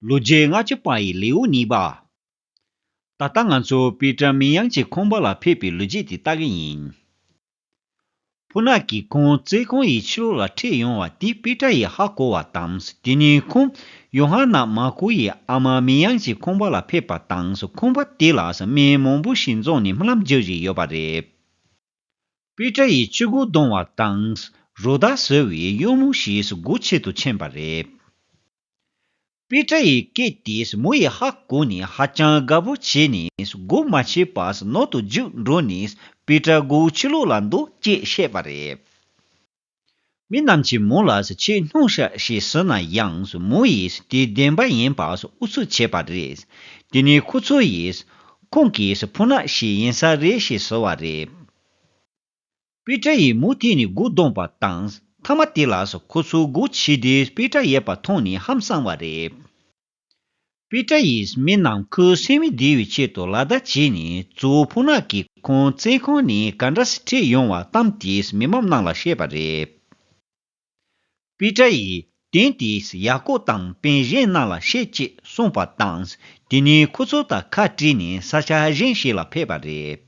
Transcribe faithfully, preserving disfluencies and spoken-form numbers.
ལོ་རྒྱུས་ལྔ་བཅུ་པ་ཡི་ལེའུ་གཉིས་པ། ད་ལྟ་ང་ཚོ་པེ་ཏྲ་མི་ཡང་གི་ཁང་པ་ལ་ཕེབས་པའི་ལོ་རྒྱུས་དེ་ལྟ་གི་ཡིན། ཕུ་ནག་གིས་ཁོང་བཙོན་ཁང་ཡི་ཕྱི་ལོགས་ལ་ཁྲིད་ཡོང་བ་དེ་པེ་ཏྲ་ཡིས་ཧ་གོ་བ་དང་། དེ་ནས་ཁོང་ཡོ་ཧ་ནན་མར་ཀོ་ཡི་ཨ་མ་མི་ཡང་གི་ཁང་པ་ལ་ཕེབས་པ་དང་། ཁང་པ་དེ་ལ་མི་མང་པོ་ཞིག་འཛོམས་ནས་སྨོན་ལམ་རྒྱག་བཞིན་ཡོད་པ་རེད། པེ་ཏྲ་ཡིས་ཆུ་སྒོ་རྡུང་བ་དང་། རོ་བདག་ཟེར་བའི་གཡོག་མོ་ཞིག་སྒོ་ཕྱེ་དུ་ཕྱིན་པ་རེད། པེ་ཏྲ་ཡི་སྐད་དེས་མོ་ཡིས་ཧ་གོ་ནས་ཧ་ཅང་དགའ་པོ་བྱས་ནས་སྒོ་མ་ཕྱེ་བར་ནང་དུ་རྒྱུགས་འགྲོ་ནས་པེ་ཏྲ་སྒོ་ཕྱི་ལོགས་ལ་འདུག་ཅེས་བཤད་པ་རེད། མི་རྣམས་ཀྱིས་མོ་ལ་ཆེས་སྙུང་ཤ་ཞིག་ཟེར་ན་ཡང་མོ་ཡིས་དེ་བདེན་པ་ཡིན་པ་ཨུ་ཚུགས་བྱས་པ་རེད། དེ་ནས་ཁོ་ཚོ་ཡིས་ཁོང་གིས་ཕུ་ནག་ཞིག་ཡིན་ས་རེད་ཞེས་ཟེར་བ་རེད། པེ་ཏྲ་ཡིས་མུ་མཐུད་ནས་སྒོ་རྡུང་པ་དང་། མཐའ་མ་དེ་ལ་ཁོ་ཚོ་སྒོ་ཕྱེ་དུས་པེ་ཏྲ་ཡོད་པ་མཐོང་ནས་ཧང་སངས་པ་རེད། པེ་ཏྲ་ཡིས་མི་རྣམས་ཁོའི་སེམས་བདེ་བའི་ཆེད་དུ་ལག་བརྡ་བྱས་ནས་གཙོ་བོ་ཕུ་ནག་གིས་ཁོང་བཙོན་ཁང་ནས་ག་འདྲ་སེ་ཁྲིད་ཡོང་བ་གཏམ་དེ་མི་མང་རྣམས་ལ་བཤད་པ་རེད། པེ་ཏྲ་ཡིས་དོན་དེ་ཡ་ཀོབ་དང་སྤུན་གཞན་རྣམས་ལ་བཤད་ཅེས་གསུངས་པ་དང་། དེ་ནས་ཁོ་ཚོ་དང་ཁ་བྲལ་ནས་ས་ཆ་གཞན་ཞིག་ལ་ཕེབས་པ་རེད།